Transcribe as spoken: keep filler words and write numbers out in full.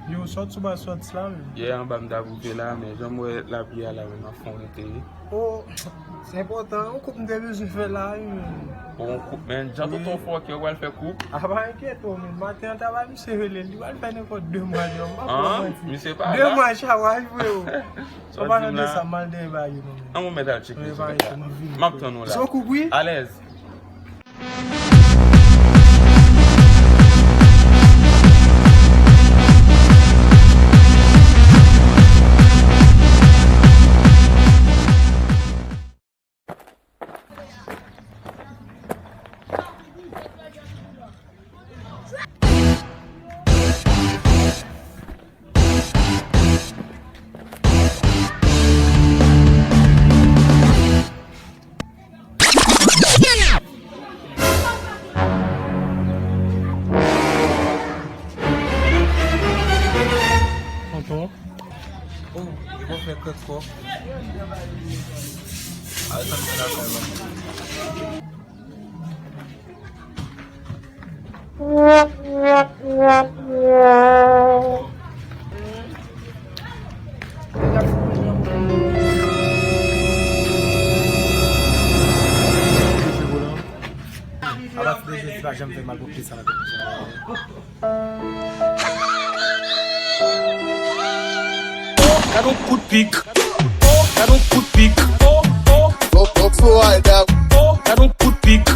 Yo, sòt sou ba sòt la, men. Yè anba m t ap rive la, men jan m wè lapli a la, men m ap fè yon rete. O, se enpòtan, yon koup m te bezwen fè la, wi, men. Bon, yon koup, men jan tonton fò ke w pral fè koup. A pa enkyete w, men. Maten an, ta bay misye rele, li pral fè nenpòt de mwa, yo. M pa pran manti. Misye pa la. De mwa, chawaj, freo. Sa w pa nan de sa, m al dèyè bagay, non, men. An mwen mèt al tcheke sou bèt la. M ap tann ou la. Son koup, wi. Alèz. Tonton. Oh, li pa fè kòk kòk. Al tann mwen lakay la. Apati de jodi, pa janm fè malpwòpte sa nan tèt misye ankò. Gad yon kout pik. Gad yon kout pik. Gad yon kout pik.